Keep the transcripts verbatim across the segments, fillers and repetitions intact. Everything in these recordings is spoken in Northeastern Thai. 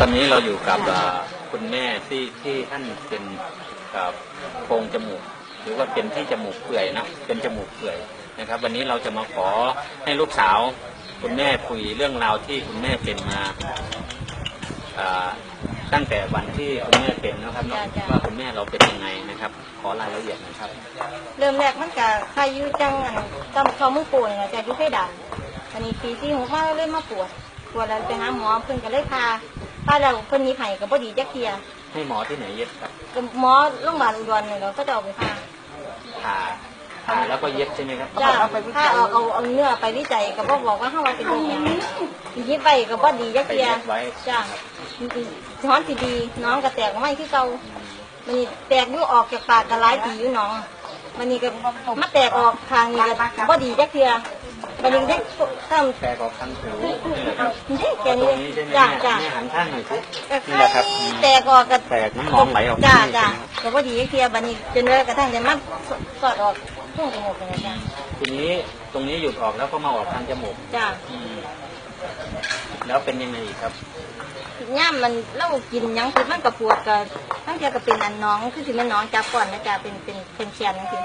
วันนี้เราอยู่กับเอ่อคุณแม่ที่ที่ท่านเป็นเอ่อโพรงจมูก หรือว่าเป็นที่จมูกเปื่อยนะเป็นจมูกเปื่อยนะครับ วันนี้เราจะมาขอให้ลูกสาวคุณแม่คุยเรื่องราวที่คุณแม่เป็นมาเอ่อตั้งแต่วันที่คุณแม่เป็นนะครับเนาะ จ้ะจ้ะ ว่าคุณแม่เราเป็นยังไงนะครับ ขอรายละเอียดหน่อยครับ เริ่มแรกมันก็ไข้อยู่จังอันตอนเข้าเมืองโปนน่ะจ้ะ อยู่เพดาน อันนี้ปีสี่หกมาเลยมาปวด ปวดแล้วไปหาหมอเพิ่นก็เลยพา พาแล้วเพิ่นหยิบให้ก็บ่ดีจักเทื่อ ให้หมอที่ไหนเย็บครับ ก็หมอโรงพยาบาลอุดรนี่แหละเขาจะเอาไปพา ผ่าผ่าแล้วก็เย็บใช่ไหมครับ จ้ะ เอาไปวิจัย พาเอาเอาเอาเนื้อไปวิจัยก็บ่บอกว่าเฮาว่าเป็นโรคหยัง หยิบไว้ก็บ่ดีจักเทื่อ ไปเย็บไว้ จ้ะ ฮ้อนสิดี น้องก็แตกออกมาคือเก่า มันนี่แตกอยู่ออกจากปากก็หลายปีอยู่หนอง มันนี่ก็มาแตกออกข้างนี้ก็บ่ดีจักเทื่อ มันนี่ได้ทำ แตกออกทางผิวนี่แหละครับ นี่แก ตรง นี่ นี้ใช่ไหม จ้ะ แม่ จ้ะ แม่หันข้างหน่อยสิ ก็ นี่แหละครับ แตกออกก็ แตกน้ำหนองไหลออก จ้ะ มานี่ จ้ะ ใช่ไหมครับ ก็บ่ดีจักเทื่อ บัดนี้จนว่ากระทั่งได้มาสอดออกช่วงจมูกนี่จ้ะ ทีนี้ตรงนี้หยุดออกแล้วก็มาออกทางจมูก จ้ะ อืม แล้วเป็นยังไงอีกครับ ย่ามมันเรากินหยังคือมันก็ปวด ก็ทั้งเทื่อก็เป็นอันหนอง คือสิแม่นหนองจับก่อนนะจ๊ะ เป็นเป็นเป็นแขนจังซี่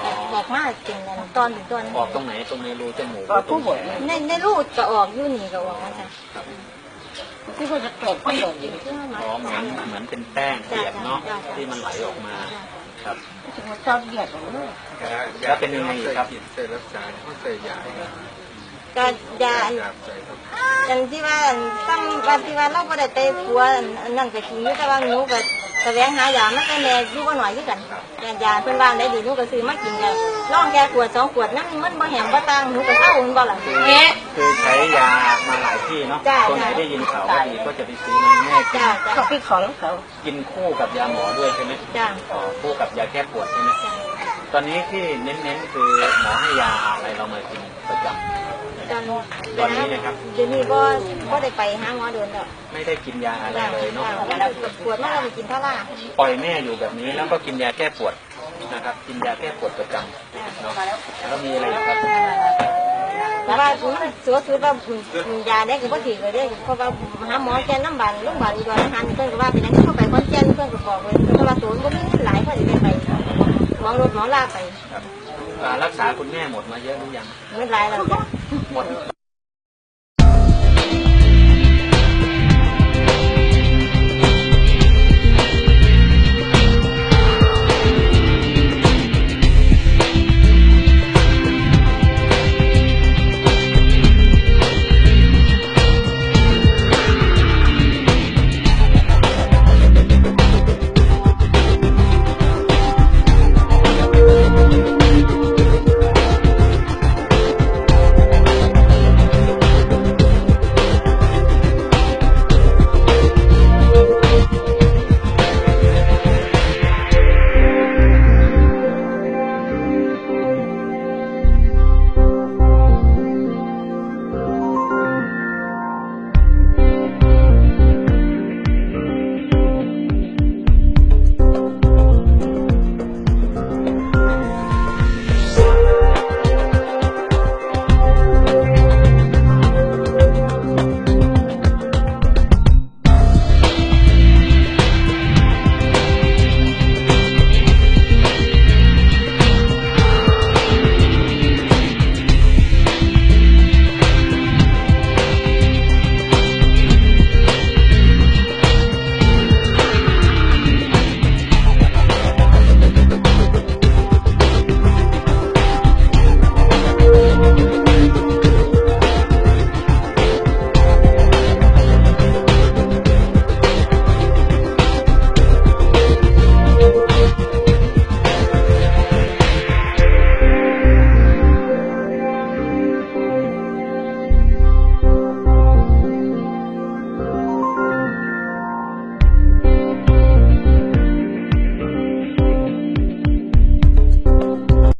อ๋อ ออกมาเป็นอันตอนเป็นตอน ออกตรงไหน ตรงในรูจมูก ออกทุกหน ในในรูก็ออก อยู่นี่ก็ออกนะจ๊ะ ครับ ที่เขาจะแตกก็ออกอยู่ อ๋อ เหมือนเหมือนเป็นแป้งเปียกเนาะ จ้ะจ้ะ ที่มันไหลออกมา จ้ะ ครับ มันชอบเหยียดออกเลย แล้วเป็นยังไงอีกครับ ใส่รักษาเขาใส่ยา ก็ยาอัน ยาใส่ครับ อันที่ว่าอันตั้งว่าที่ว่าเราบ่ได้ไปปัวอันอันนั้นก็จริงอยู่ แต่ว่าหนูก็แสวงหายามาแต่แม่อยู่บ่น้อยคือกัน ครับ แต่ยาเพิ่นว่าได้ดี หนูก็ซื้อมากิน ก็ลองแค่ขวดสองขวด นั้นมันบ่แหมบ่ต่าง หนูก็เซา มันบ่ล่ะ คือ เอ๊ะ คือใช้ยามาหลายที่เนาะ จ้ะ ตัวไหน จ้ะ ได้ยินข่าวว่าดีก็จะไปซื้อมาให้แม่กิน จ้ะจ้ะ ก็ไปขอของเขา กินคู่กับยาหมอด้วยใช่ไหม จ้ะ อ๋อ คู่กับยาแก้ปวดใช่ไหม จ้ะ ตอนนี้ที่เน้นๆคือหมอให้ยาอะไร เรามากินประจำ ตอน ตอนนี้นะครับ เดี๋ยวนี้บ่บ่ได้ไปหาหมอโดนดอก ไม่ได้กินยาอะไรเลยเนาะ จ้ะ ปวดมาเราไปกินพารา ปล่อยแม่อยู่แบบนี้แล้วก็กินยาแก้ปวดนะครับ กินยาแก้ปวดประจำเนาะ แล้วมีอะไรอีกครับ แต่ว่ามันสัวสุดว่ากินยาได้ก็บ่ถือเลยเด้ เพราะว่าหาหมอแค่น้ำบานโรงพยาบาลอุดรอาหาร เพิ่นก็ว่าเป็นหยังคือบ่ไปขอนแก่น เพิ่นก็บอกเลย เพิ่นก็ว่าตัวมันบ่มีเงินหลาย พอสิได้ไปเหมารถเหมาลาไป ครับ อ่า รักษาคุณแม่หมดมาเยอะหรือยัง เงินหลายแล้วจ้ะ หมด